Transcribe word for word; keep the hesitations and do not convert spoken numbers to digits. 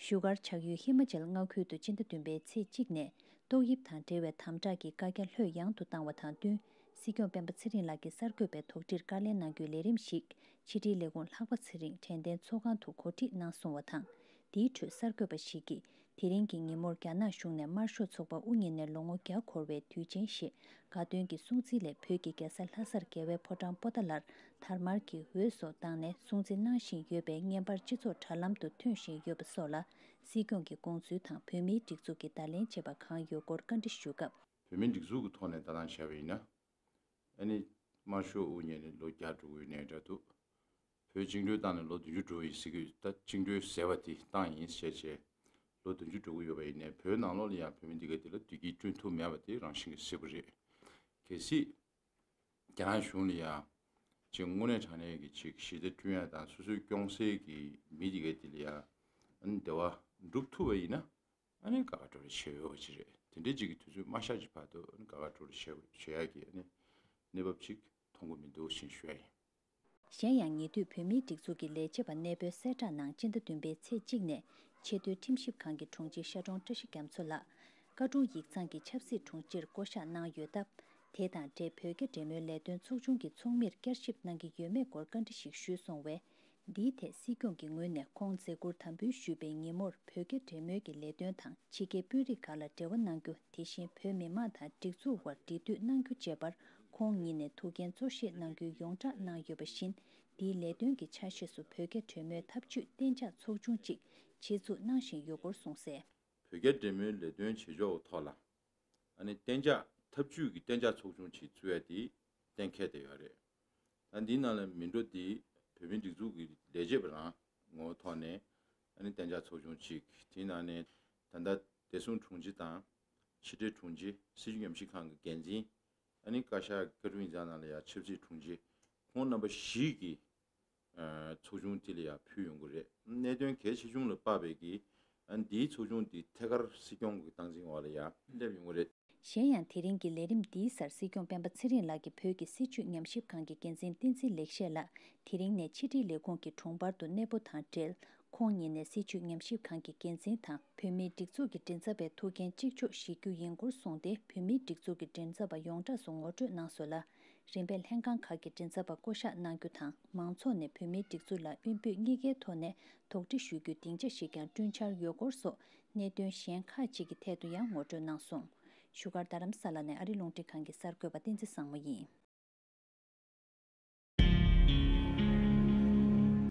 བཞུགས་སྒར་ཆགས་ཡུལ་ཧི་མ་ཅལ་མངའ་ཁུལ་དུ་སྤྱི་ཟླ་བདུན་པའི་ཚེས་གཅིག་ནས་ཏོག་དབྱིབས་དང་འབྲེལ་བའི་དམ་དྲག་གི་བཀའ་རྒྱ་ལྷོད་ཡངས་དུ་བཏང་བ་དང་བསྟུན། སྲིད་སྐྱོང་སྤེན་པ་ཚེ་རིང་ལགས་ཀྱིས་གསར་འགོད་པའི་དོགས་འདྲིར་བཀའ་ལན་གནང་རྒྱུའི་ལས་རིམ་ཞིག་ཕྱི་དྲིལ་ལས་ཁུངས་ལྷག་པ་ཚེ་རིང་དྲན་རྟེན་ཚོགས་ཁང་དུ་གོ་སྒྲིག་གནང་སོང་བ་དང་། དེའི་ཁྲོད་གསར་འགོད་པ་ཞིག་གིས། དེ་རིང་གི་ཉིན་མོར་རྒྱ་ནག་གཞུང་ནས་དམར་ཤོག་ཚོགས་པ་དབུ་བརྙེས་ནས་ལོ་ངོ་བརྒྱ་འཁོར་བའི་དུས་ཆེན་ཞེས་དགའ་སྟོན་གྱི་སྲུང་བརྩི་ལས་བོད་ཀྱི་རྒྱལ་ས་ལྷ་སར་རྒྱལ་བའི་ཕོ་བྲང་པོ་ཏཱ་ལར་དར་དམར་གྱི་འོད་སོགས་བཏང་ནས་སྲུང་བརྩི་གནང་བཞིན་ཡོད་པས། བརྙན་པར་སྤྱི་ཚོགས་དྲ་ལམ་དུ་ཐོན་བཞིན་ཡོད་པ་སོགས་ལ། སྲིད་སྐྱོང་གི་དགོངས་ཚུལ་དང་བོད་མིའི་སྒྲིག་འཛུགས་ཀྱི་བརྡ་ལན་བཅས་པ་གང་ཡོད་སྐོར་བཀའ་འདྲི་ཞུ་སྐབས། བོད་མིའི་སྒྲིག་འཛུགས་ཀྱི་ཐོག་ནས་ལྟ་སྟངས་བྱས་པ་ཡིན་ན། ཨ་ནི་དམར་ཤོག་དབུ་བརྙེས་ནས་ལོ་བརྒྱ་འགྲོ་གི་ཡོད་ནའི་འདྲ་འདུག་བོད་བཅིངས་འགྲོལ་བཏང་ནས་ལོ་བདུན་ཅུ་འགྲོ་ཡི་ཟེར་གི་ཡོད། ད་བཅིངས་འགྲོལ་ཟེར་བ་དེ་བཏང་ཡིན་ཞེས་བྱས། ལོ་བདུན་ཅུ་འགྲོ་གི་ཡོད་པ་ཡིན་ནའི་བོད་ནང་ལོགས་ལ་ཡང་བོད་མི་འདི་ག་དེ་ལ་བདེ་སྐྱིད་བསྐྲུན་ཐུབ་མེད་པ་དེ་རང་བཞིན་གྱིས་གཟིགས་པ་རེད། གལ་སྲིད་རྒྱ་ནག་གཞུང་ལ་ཡང་ཅིག་དངོས་གནས་དྲང་གནས་ཀྱི་ཅིག་ཞི་བདེ་བསྐྲུན་ཡ་དང་སོ་སོའི་སྐྱོང་སའི་གི་མི་འདི་ག་དེ་ལ་ཡང་ཨ་ནི་བདེ་བ་སྒྲུབ་ཐུབ་པ་ཡིན་ན། ཨ་ནི་དགའ་དགའ་སྤྲོ་སྤྲོ་བྱེད་འོས་པ་ཅིག་རེད། དེ་འདྲའི་ཅིག་གི་དུས་ཚོད་མ་ཤར་གྱི་བར་དུ་ཨ་ནི་དགའ་དགའ་སྤྲོ་སྤྲོ་བྱེད་འོས་བྱེད་ཡག་གི་ཨ་ནི་གནས་བབ་ཅིག་མཐོང་གི་མི་འདུག་ཞེས་ཞུ་ཡ་ཡིན། གཞན་ཡང་ཉེ་དུས་བོད་མིའི་སྒྲིག་འཛུགས་ཀྱི་ལས་བྱེད་པ་གནས་སྤོའི་གསལ་བསྒྲགས་ནང་སྤྱི་ཟླ་བདུན་པའི་ཚེས་གཅིག་ནས་ཆེས་མཐོའི་ཁྲིམས་ཞིབ་ཁང་གི་དྲུང་ཆེ་ཤར་གྲོང་བཀྲ་ཤིས་རྒྱ་མཚོ་ལགས། བཀའ་དྲུང་ཡིག་ཚང་གི་ཆབ་སྲིད་དྲུང་ཆེར་བསྐོ་གཞག་གནང་ཡོད་སྟབས། དེ་དང་འབྲེལ་བོད་རྒྱ་འབྲེལ་མོལ་ལས་དོན་ཚོགས་ཆུང་གི་ཚོགས་མིར་བསྐྱར་ཞིབ་གནང་གི་ཡོད་མེད་སྐོར་བཀའ་འདྲི་ཞིག་ཞུས་སོང་བས། འདིའི་ཐད་སྲིད་སྐྱོང་གི་ངོས་ནས་ཁོང་མཛད་ཁུར་དམ་འབུལ་ཞུས་པའི་ཉིན་མོར་བོད་རྒྱ་འབྲེལ་མོལ་གྱི་ལས་དོན་དང་ཕྱི་རྒྱལ་དཔོན་རིགས་ཁག་ལ་འབྲེལ་བ་གནང་རྒྱུ། དེ་བཞིན་བོད་མི་མང་དང་སྒྲིག་འཛུགས་དབར་འབྲེལ་མཐུད་གནང་རྒྱུ་བཅས་པར་ཁོང་ཉིད་ནས་ཐུགས་འགན་གཙོ་བཞེས་གནང་རྒྱུའི་ཡོངས་བསྒྲགས་གནང་ཡོད་པ་བཞིན། འདིའི་ལས་དོན་གྱི་ཆ་ཤས་སུ་བོད་རྒྱ་འབྲེལ་མོལ་འཐབ་ཇུས་གཏན་འཇགས་ཚོགས་ཆུང་གཅིག་ཆེད་འཛུགས་གནང་བཞིན་ཡོད་སྐོར་གསུངས་གསལ། བོད་རྒྱ་འབྲེལ་མོལ་ལས་དོན་བྱེད་ཕྱོགས་ཐོག་ལ། ཨ་ནི་གཏན་འཇགས་འཐབ་ཇུས་ཀྱི་གཏན་འཇགས་ཚོགས་ཆུང་ཅིག་བཙུགས་ཡ་དེ་གཏན་འཁེལ་བསྡད་ཡོད་རེད། ད་འདིའི་ནང་ལ་མི་འགྲོ་དེ་བོད་མིའི་སྒྲིག་འཛུགས་ཀྱི་ལས་བྱེད་པ་རང་ངོ་བོ་ཐོག་ནས་ཨ་ནི་གཏན་འཇགས་ཚོགས་ཆུང་གཅིག་དེའི་ནང་ནས་ད་ལྟ་བདེ་སྲུང་དྲུང་ཆེ་དང་ཕྱི་དྲིལ་དྲུང་ཆེ། སྲིད་བྱུས་ཉམས་ཞིབ་ཁང་གི་འགན་འཛིན། ཨ་ནི་བཀའ་ཤག་བཀའ་དྲུང་ཡིག་ཚང་ནང་ལ་ཡང་ཆབ་སྲིད་དྲུང་ཆེ། ཁོང་རྣམ་པ་བཞི་གིས། ཚོགས་ཆུང་དེ་ལ་ཡང་ཕུལ་ཡོང་གི་རེད། གནད་དོན་གལ་ཆེ་ཆུང་ལ་དཔག་པའི་གི་འདིའི་ཚོགས་ཆུང་འདི་ཐད་ཀར་སྲིད་སྐྱོང་གི་སྟངས་འཛིན་འོག་ལ་ཡང་སླེབས་ཡོང་གི་རེད། གཞན་ཡང་དེ་རིང་གི་ལས་རིམ་འདིའི་སར་སྲིད་སྐྱོང་སྤེན་པ་ཚེ་རིང་ལགས་ཀྱིས་བོད་ཀྱི་སྲིད་བྱུས་ཉམས་ཞིབ་ཁང་གི་འགན་འཛིན་བསྟན་འཛིན་ལེགས་བཤད་ལགས་དེ་རིང་ནས་ཕྱི་དྲིལ་ལས་ཁུངས་ཀྱི་དྲུང་འཕར་དུ་གནས་སྤོ་དང་འབྲེལ། ཁོང་ཉིད་ནས་སྲིད་བྱུས་ཉམས་ཞིབ་ཁང་གི་འགན་འཛིན་དང་། བོད་མིའི་སྒྲིག་འཛུགས་ཀྱི་མགྲིན་ཚབ་པའི་ཐུགས་འགན་གཅིག་ལྕོགས་བཞེས་རྒྱུ་ཡིན་སྐོར་གསུངས་ཏེ། བོད་མིའི་སྒྲིག་འཛུགས་ཀྱི་མགྲིན་ཚབ་པ་ཡོངས་གྲགས་སུ་ངོ་སྤྲོད་གནང་སོང་ལ། རིམ་པས་ལྷན་ཁང་ཁག་གི་མགྲིན་ཚབ་པ་བསྐོ་གཞག་གནང་རྒྱུ་དང་། མང་ཚོགས་ནས་བོད་མིའི་སྒྲིག་འཛུགས་ལ་དབུ་འབོད་གཉིས་ཀའི་ཐོག་ནས་དོགས་འདྲི་ཞུ་རྒྱུའི་སྡིངས་ཆ་ཞིག་ཀྱང་བསྐྲུན་འཆར་ཡོད་སྐོར་སོགས་གནད་དོན་གཞན་ཁག་ཅིག་གི་ཐད་དུ་ཡང་ངོ་སྤྲོད་གནང་སོང་། བཞུགས་སྒར་རྡ་རམ་ས་ལ་ནས་ཨ་རི་རླུང་འཕྲིན་ཁང་གི་གསར་འགོད་པ་བསྟན་འཛིན་བཟང་མོ་ཡིན།